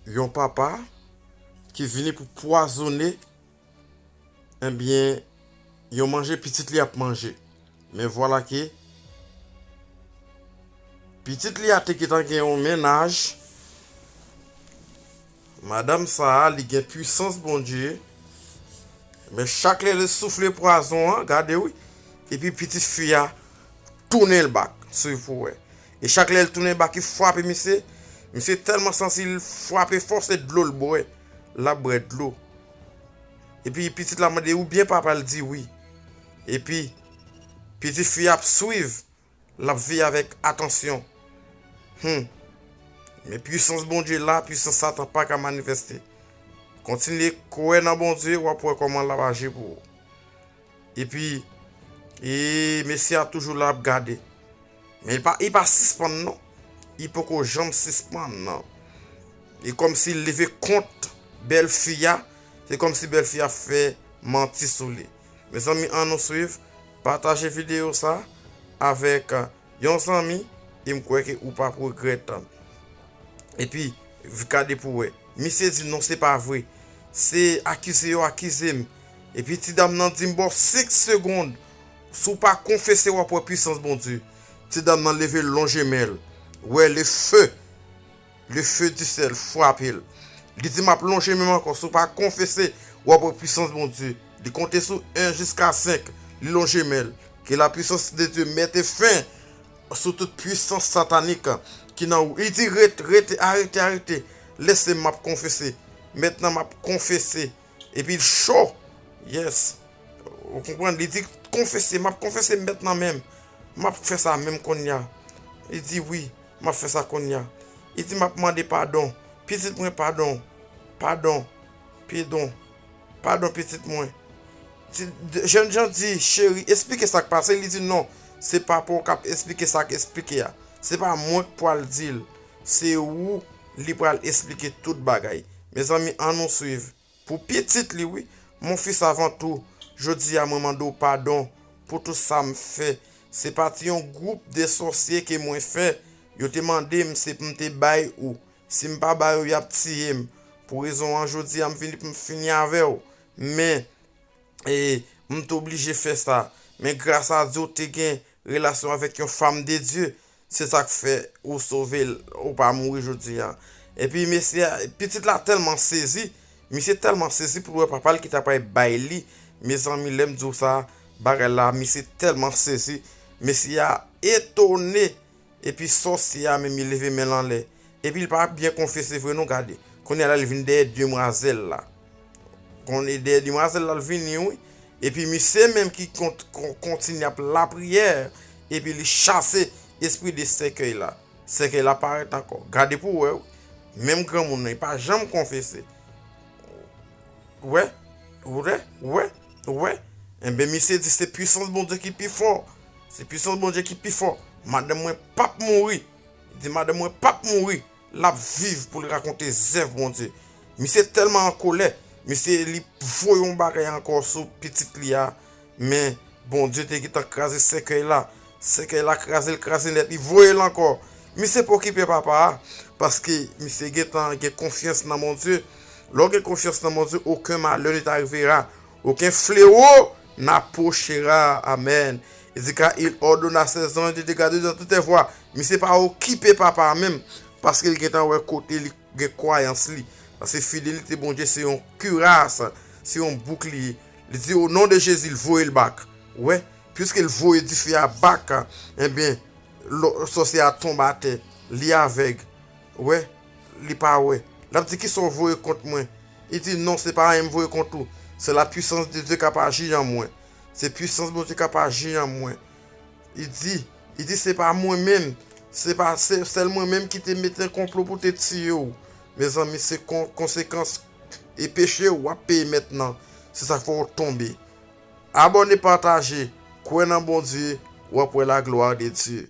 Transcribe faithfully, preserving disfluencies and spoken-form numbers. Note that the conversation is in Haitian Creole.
yon papa ki vini pou pwazonnen, ebyen, yon manje pitit li ap manje. Men vwala ke pitit li a te gentan gen yon mennaj. Madanm sa a, li gen pwisans Bondye. Men chak lè li soufle pwazon an, gade wi. Epi pitit fi a tounen l bak, swiv pou wè. E chak lè l tounen bak, li frape misye. Misye tèlman santi l frape fò, se dlo l bwè. L ap bwè dlo. Epi pitit la mande, "Ou byen papa?" L di, "Wi." Epi pitit fi a ap swiv, l ap veye avèk atansyon. Hmm. Men pwisans Bondye la, pwisans Satan pa ka manifeste. Kontinye kwè nan Bondye, w ap wè kòman l ap aji pou ou. Epi, e mesye a toujou la ap gade. Men li pa, li pa sispann non. Li poko janm sispann non. E kòmsi l leve kont bèlfi a, se kòmsi bèlfi a fè manti sou li. Mezanmi, ann nou swiv, pataje videyo sa avèk, uh, yon zanmi, e m kwè ke ou p ap regrèt. Epi, gade pou wè. Misye di, "Non, se pa vre. Se akize yo akize m." Epi ti dam nan di, "M ba w senk segonn. Si w pa konfese, w ap wè pwisans Bondye." Ti dam nan leve l, lonje men l. Wè, le feu, le feu du ciel frape l. Li di, "M ap lonje men m ankò. Si w pa konfese, w ap wè pwisans Bondye." Li konte sou en jiska senk. Li lonje men l. Que la puissance de Dieu mette fin sou tout pwisans satanik ki nan ou. Li di, "Rete, rete, arete, arete. Lese m, m ap konfese. Mentnan, m ap konfese." Epi l cho. Yes. Ou konprann? Li di, "Konfese, m ap konfese mentnan menm. M ap fè sa menm kounye a." Li di, "Wi, m ap fè sa kounye a." Li di, "M ap mande padon. Pitit mwen, padon. Padon. Padon." Padon, pitit mwen. Ti, de, jènjan di, "Cheri, esplike sa k pase." Li di, "Non, se papa w k ap esplike sa k esplike a. Se pa mwen k pral di l. Se ou li pral esplike tout bagay." Mezanmi, ann nou swiv. Pou pitit li, wi. "Mon fils, avant tout, jodi a mwen mande w padon pou tout sa m fè. Se pati yon gwoup de sòsye ke mwen fè. Yo te mande m, se pou m te bay ou. Si m pa ba yo, y ap tiye m. Pou rezon an, jodi a, m vini pou m fini avè w. Men, e, m t oblije fè sa. Men gras a Dye, w te gen relasyon avèk yon fanm de Dye. Se sa k fè ou sove l, ou pa mouri jodi a." Epi mesye a, pitit la tèlman sezi, misye tèlman sezi pou l wè papa l ki ta pral bay li. Mezanmi, lè m di w sa, bagay la, misye tèlman sezi. Mesye a etone. Epi sòsye a menm, li leve men l anlè. Epi li pa byen konfese vre non, gade. Kounye a la, li vin dèyè demwazèl la. Kounye dèyè demwazèl la, l vini, wi. Epi misye menm ki kont-, kon-, kontinye ap lapriyè. Epi li chase espri de sèkèy la. Sèkèy la parèt ankò. Gade pou wè, wi. Menm granmoun nan, li pa janm konfese. Wè, wè, wè, wè. Enben, misye di se pwisans Bondye ki pi fò. Se pwisans Bondye ki pi fò. Madanm mwen p ap mouri. Li di madanm mwen p ap mouri. L ap viv pou l rakonte zèv Bondye. Misye tèlman an kolè. Misye li voye yon bagay ankò sou pitit li a. Men, Bondye te gentan kraze sèkèy la. Sèkèy la kraze l, kraze nèt, li voye l ankò. Misye pa okipe papa a, paske misye gentan gen konfyans nan Bondye. Lè w gen konfyans nan Bondye, okenn malè ne t'arrivera. Okenn flewo n'approchera. Amèn. Li di, car il ordonne à ses anges de te garder dans toutes tes voies. Misye pa okipe papa a menm, paske li gentan wè kote li gen kwayans li. Paske fidelite Bondye se yon kiras, se yon boukliye. Li di, o non de Jezi, l voye l bak. Wè, piske l voye dife a bak, enben, lo-, sòsye a tonbe atè, li avèg. Wè, li pa wè. L ap di, kisa w voye kont mwen? Li di, non, se pa anyen m voye kont ou. Se la puissance de Dieu k ap aji an mwen. Se pwisans Bondye k ap aji an mwen. Li di, li di, se pa mwen menm, se pa, se sèl mwen menm ki te mete konplo pou te tiye w. Mezanmi, se kon-, konsekans e peche w w ap peye mentnan. Se sa k fè w tonbe. Abòne, pataje, kwè nan Bondye, w ap wè la gloire de Dieu.